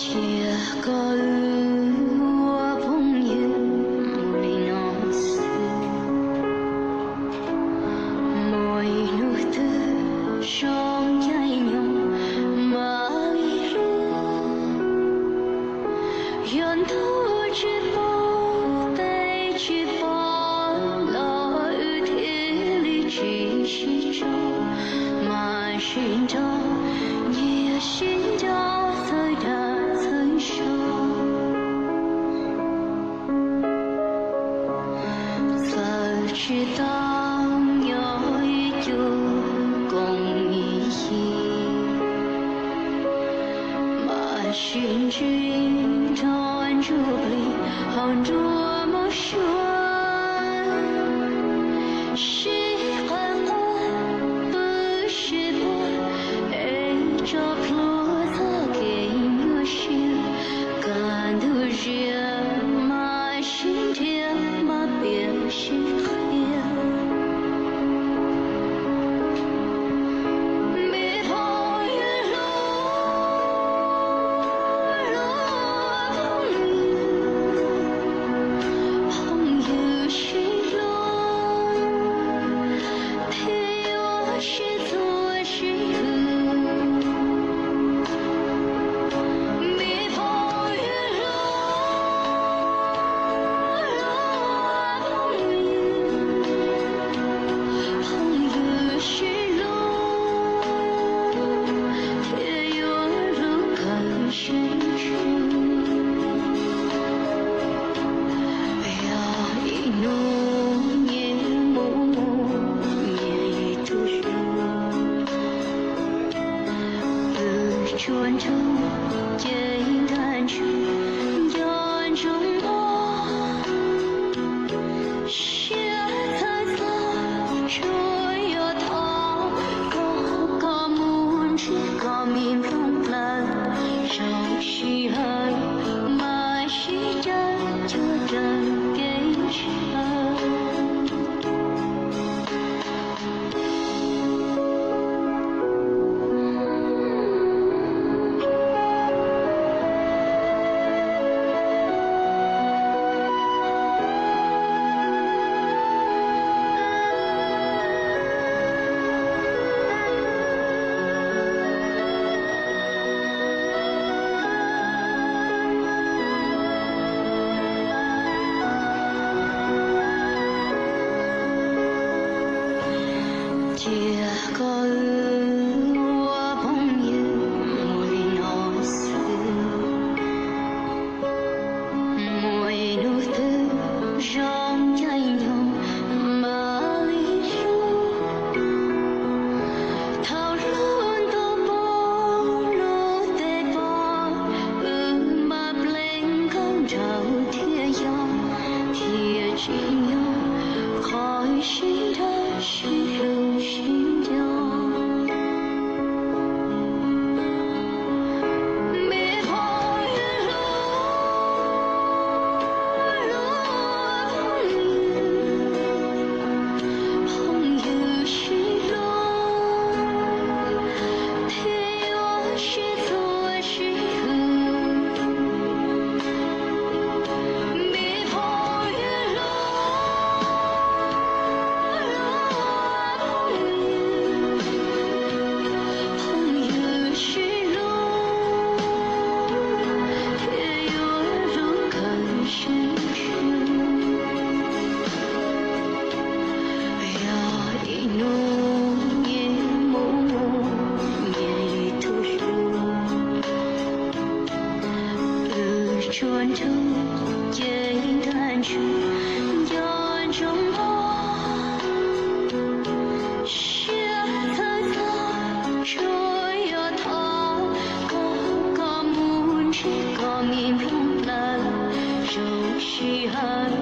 Cia koj ua phooj ywg mus li no xwb, muaj ib hnub twg zoo caij nyoog mam li hlub. Yog ntuj tsis pub, tes tsis pom los wb thiaj li tsis sib tso, mas sib nrog nyias sib nco txawm dag txawm so. Txawm tsis tau nyob ib co koom ib yig, mas sib ntsib nrog ntsuj plig hauv nruab muaj suab. Sib qawm quaj pw sib puag, es tso plhuav txoj kev nyuaj siab. Kaj ntug ziab mas sib nrhiav, mas piav sib qhia. Me phooj ywg hlub, hlub phooj ywg, phooj ywg sib hlub thiaj yuav sib txuag sib hwm. Me phooj ywg hlub, hlub phooj ywg, phooj ywg sib hlub thiaj yuav hlub kawg siab ntsws. Yog ib hnub nyias mus mus nyias ib tug hlub, wb tsuas nrog cev ntaj ntswg nco ntsoov npog. Siab txhawj txog tsuas yog thov koj, koj mus ntsib koj me nplooj plaws. Zoo sij hawm mas sib cav cuag raws kev ntshaw. Cia koj ua phooj ywg mus li no xwb, muaj ib hnub twg zoo caij nyoog mam li hlub. Thaum hlub ntuj poob lub teb poob, wb mam pleev nkauj nraug thiaj yog, thiaj tsim nyog qhov sib nrog sib hlub sib nco. Me phooj ywg hlub, hlub phooj ywg, phooj ywg sib hlub thiaj yuav sib txuag sib hwm. Me phooj ywg hlub, hlub phooj ywg, phooj ywg sib hlub thiaj yuav hlub kawg siab ntsws. Yog ib hnub nyias mus mus nyias ib tug hlub, wb tsuas nrog cev ntaj ntswg nco ntsoov npog. Siab txhawj txog tsuas yog thov koj, koj mus ntsib koj me nplooj plaws. Zoo sij hawm